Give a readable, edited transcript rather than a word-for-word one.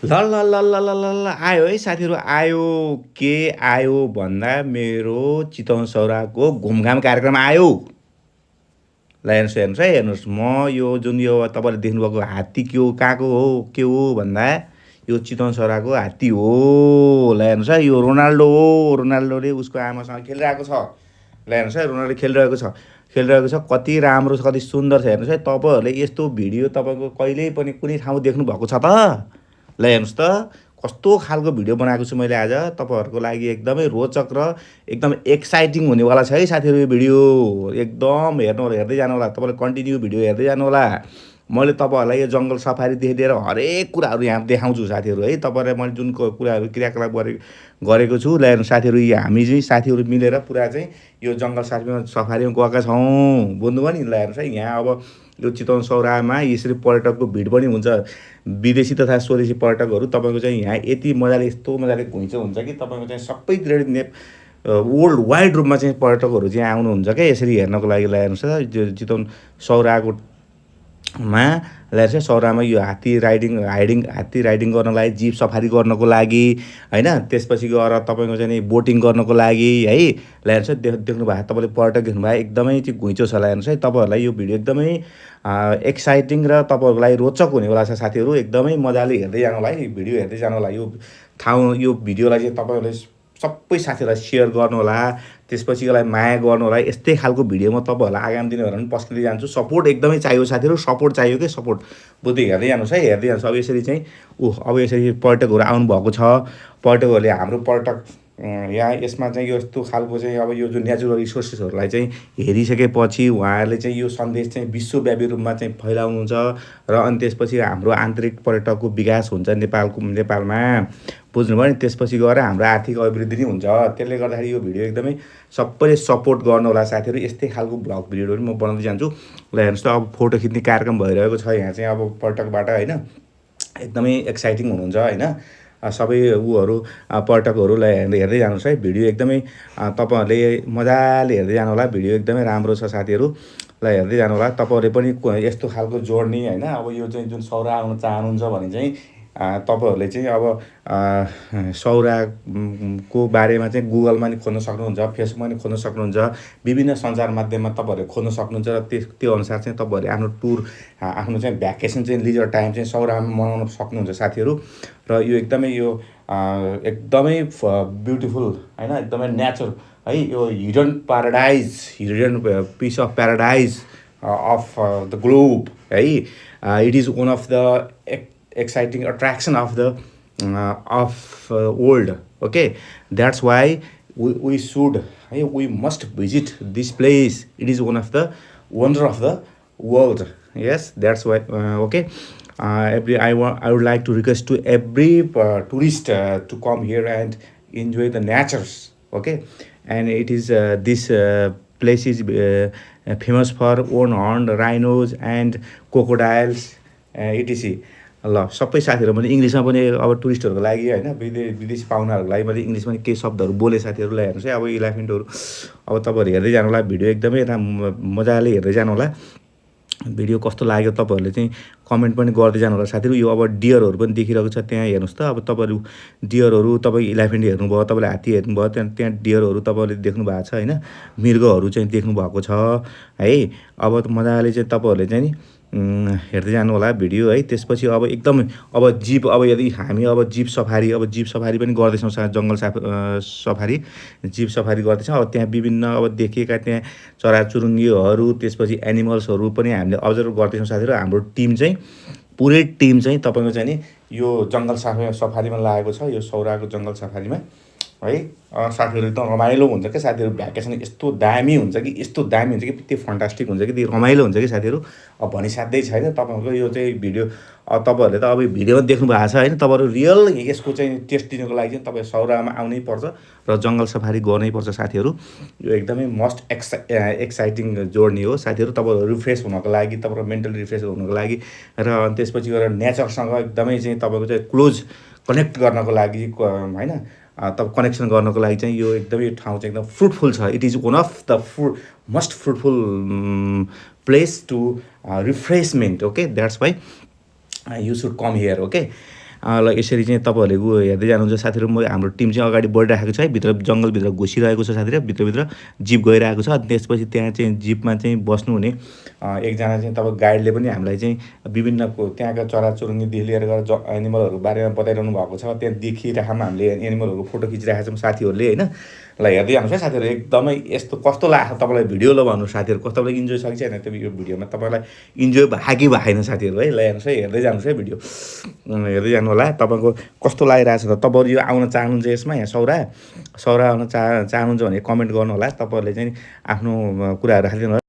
ल ल ल ल ल ल ल आयो है साथीहरू आयो। के आयो भन्दा मेरो चितवन सौराको घुमघाम कार्यक्रम आयो। ल हेर्नुहोस् म यो जुन यो तपाईँले देख्नुभएको हात्ती के हो कहाँको हो के हो भन्दा यो चितवन सौराको हात्ती हो। ल हेर्नुहोस् है यो रोनाल्डो हो। रोनाल्डोले उसको आमासँग खेलिरहेको छ। ल हेर्नुहोस् है रोनाल्डो खेलिरहेको छ कति राम्रो छ कति सुन्दर छ। हेर्नुहोस् है तपाईँहरूले यस्तो भिडियो तपाईँको कहिल्यै पनि कुनै ठाउँ देख्नु भएको छ त? ल हेर्नुहोस् त कस्तो खालको भिडियो बनाएको छु मैले आज तपाईँहरूको लागि। एकदमै रोचक र एकदम एक्साइटिङ हुनेवाला छ है साथीहरू यो भिडियो। एकदम हेर्दै जानु होला तपाईँले कन्टिन्यू भिडियो हेर्दै जानु होला। मैले तपाईँहरूलाई यो जङ्गल सफारीदेखि लिएर हरेक कुराहरू यहाँ देखाउँछु साथीहरू है। तपाईँलाई मैले जुन कुराहरू क्रियाकलाप गरेको छु ल हेर्नु साथीहरू हामी चाहिँ साथीहरू मिलेर पुरा चाहिँ यो जङ्गल सफारीमा गएका छौँ बुझ्नुभयो नि। ल हेर्नुहोस् है यहाँ अब यो चितवन सौरामा यसरी पर्यटकको भिड पनि हुन्छ। विदेशी तथा स्वदेशी पर्यटकहरू तपाईँको चाहिँ यहाँ यति मजाले यस्तो मजाले घुइँचो हुन्छ कि तपाईँको चाहिँ सबैतिर वर्ल्ड वाइड रूपमा चाहिँ पर्यटकहरू चाहिँ आउनुहुन्छ क्या यसरी हेर्नको लागि। ल हेर्नुहोस् त चितवन सौराको चाहिँ सौरामा यो हात्ती राइडिङ गर्नलाई जिप सफारी गर्नको लागि होइन। त्यसपछि गएर तपाईँको चाहिँ बोटिङ गर्नको लागि है। ल हेर्नुहोस् देख्नु भएको तपाईँले पर्यटक देख्नुभयो एकदमै चाहिँ घुइँचो छ। ल हेर्नुहोस् है तपाईँहरूलाई यो भिडियो एकदमै एक्साइटिङ र तपाईँहरूको लागि रोचक हुनेवाला छ साथीहरू। एकदमै मजाले हेर्दै जानु होला है भिडियो हेर्दै जानु होला। यो ठाउँ यो भिडियोलाई चाहिँ तपाईँहरूले सबै साथीहरूलाई सेयर गर्नु होला। त्यसपछि यसलाई माया गर्नु होला। यस्तै खालको भिडियो म तपाईँहरूलाई आगामी दिनहरूमा पनि पस्किँदै जान्छु। सपोर्ट एकदमै चाहियो साथीहरू सपोर्ट चाहियो कि सपोर्ट बुझ्दै हेर्दै जानुहोस् है हेर्दै जानुहोस्। अब यसरी चाहिँ अब यसरी पर्यटकहरू आउनुभएको छ। पर्यटकहरूले हाम्रो पर्यटक यहाँ यसमा चाहिँ यो यस्तो खालको चाहिँ अब यो जुन नेचुरल रिसोर्सेसहरूलाई चाहिँ हेरिसकेपछि उहाँहरूले चाहिँ यो सन्देश चाहिँ विश्वव्यापी रूपमा चाहिँ फैलाउनुहुन्छ र अनि त्यसपछि हाम्रो आन्तरिक पर्यटकको विकास हुन्छ नेपालमा बुझ्नुभयो नि। त्यसपछि गएर हाम्रो आर्थिक अभिवृद्धि नै हुन्छ। त्यसले गर्दाखेरि यो भिडियो एकदमै सबैले सपोर्ट गर्नु होला साथीहरू। यस्तै खालको भ्लग भिडियोहरू म बनाउँदै जान्छु। ल हेर्नुहोस् त अब फोटो खिच्ने कार्यक्रम भइरहेको छ यहाँ चाहिँ अब पर्यटकबाट होइन। एकदमै एक्साइटिङ हुनुहुन्छ होइन सबै पर्यटकहरूलाई हेर्दै जानुहोस् है भिडियो। एकदमै तपाईँहरूले मजाले हेर्दै जानु होला भिडियो एकदमै राम्रो छ साथीहरू। ल हेर्दै जानु होला तपाईँहरूले पनि यस्तो खालको जोड्ने होइन। अब यो चाहिँ जुन सौरा आउन चाहनुहुन्छ भने चाहिँ तपाईँहरूले चाहिँ अब सौराको बारेमा चाहिँ गुगलमा नि खोज्न सक्नुहुन्छ फेसबुकमा नि खोज्न सक्नुहुन्छ विभिन्न सञ्चार माध्यममा तपाईँहरूले खोज्न सक्नुहुन्छ। र त्यो अनुसार चाहिँ तपाईँहरूले आफ्नो टुर आफ्नो चाहिँ भ्याकेसन चाहिँ लिजर टाइम चाहिँ सौरामा मनाउन सक्नुहुन्छ साथीहरू। र यो एकदमै ब्युटिफुल होइन एकदमै नेचर है यो hidden piece of paradise of the globe है। It is one of the exciting attraction of the world. Okay, that's why we should we must visit this place. It is one of the wonder of the world. Yes, that's why okay. I would like to request to every tourist to come here and enjoy the natures. Okay, and it is this place is famous for one-horned rhinos and crocodiles etc. ल सबै साथीहरू मैले इङ्ग्लिसमा पनि अब टुरिस्टहरूको लागि होइन विदेशी पाहुनाहरूको लागि मैले इङ्ग्लिसमा पनि केही शब्दहरू बोले साथीहरूलाई हेर्नुहोस् है। अब इलेफेन्टहरू अब तपाईँहरू हेर्दै जानु होला भिडियो एकदमै मजाले हेर्दै जानु होला। भिडियो कस्तो लाग्यो तपाईँहरूले चाहिँ कमेन्ट पनि गर्दै जानु होला साथीहरू। यो अब डियरहरू पनि देखिरहेको छ त्यहाँ हेर्नुहोस् त। अब तपाईँहरू डियरहरू तपाईँ इलेफेन्ट हेर्नुभयो तपाईँले हात्ती हेर्नुभयो त्यहाँ डियरहरू तपाईँहरूले देख्नु भएको छ होइन। मृगहरू चाहिँ देख्नुभएको छ है। अब मजाले चाहिँ तपाईँहरूले चाहिँ नि हेर्दै जानु होला भिडियो है। त्यसपछि अब एकदम अब जिप अब यदि हामी अब जिप सफारी पनि गर्दैछौँ जङ्गल सफारी जिप सफारी गर्दैछौँ। अब त्यहाँ विभिन्न अब देखिएका त्यहाँ चराचुरुङ्गीहरू त्यसपछि एनिमल्सहरू पनि हामीले अब्जर्भ गर्दैछौँ साथीहरू। हाम्रो पुरै टिम चाहिँ तपाईँको चाहिँ नि यो जङ्गल सफारीमा लागेको छ यो सौराको जङ्गल सफारीमा है। साथीहरू एकदम रमाइलो हुन्छ क्या साथीहरू। भ्याकेसन यस्तो दामी हुन्छ कि त्यो फन्टास्टिक हुन्छ कि त्यो रमाइलो हुन्छ कि साथीहरू। अब भनिसाध्यै छैन तपाईँहरूको यो चाहिँ भिडियो तपाईँहरूले त अब भिडियोमा देख्नु भएको छ होइन। तपाईँहरू रियल यसको चाहिँ टेस्ट दिनको लागि चाहिँ तपाईँ सौरामा आउनै पर्छ र जङ्गल सफारी गर्नै पर्छ साथीहरू। यो एकदमै मस्ट एक्साइटिङ जर्नी हो साथीहरू। तपाईँहरू रिफ्रेस हुनको लागि तपाईँको मेन्टली रिफ्रेस हुनको लागि र त्यसपछि गएर नेचरसँग एकदमै चाहिँ तपाईँको चाहिँ क्लोज कनेक्ट गर्नको लागि होइन तब कनेक्सन गर्नको लागि चाहिँ यो एकदमै ठाउँ चाहिँ एकदम फ्रुटफुल छ। It is one of the most fruitful place to refreshment. Okay, that's why you should come here. Okay, ल यसरी चाहिँ तपाईँहरूले हेर्दै जानुहुन्छ साथीहरू। म हाम्रो टिम चाहिँ अगाडि बढिरहेको छ है, भित्र जङ्गलभित्र घुसिरहेको छ साथीहरू, भित्रभित्र जिप गइरहेको छ। त्यसपछि त्यहाँ चाहिँ जिपमा चाहिँ बस्नुहुने एकजना चाहिँ तपाईँ गाइडले पनि हामीलाई चाहिँ विभिन्न त्यहाँका चराचुरुङ्गीदेखि लिएर गएर एनिमलहरूको बारेमा बताइरहनु भएको छ। त्यहाँ देखिरहेकोमा हामीले एनिमलहरूको फोटो खिचिरहेको छौँ साथीहरूले होइन। ल हेर्दै जानुहोस् है साथीहरू, एकदमै यस्तो कस्तो लाग्छ तपाईँलाई भिडियो ल भन्नु साथीहरू, कस्तो तपाईँलाई इन्जोय छ कि छैन त्यो यो भिडियोमा, तपाईँलाई इन्जोय भयो कि भएन साथीहरू है। ल हेर्नुहोस् है, हेर्दै जानुहोस् है भिडियो, हेर्दै जानु होला। तपाईँको कस्तो लागिरहेको छ त, तपाईँहरू यो आउन चाहनुहुन्छ यसमा, यहाँ सौरा आउन चाहनुहुन्छ भने कमेन्ट गर्नु होला। तपाईँहरूले चाहिँ आफ्नो कुराहरू राखिदिनु होला।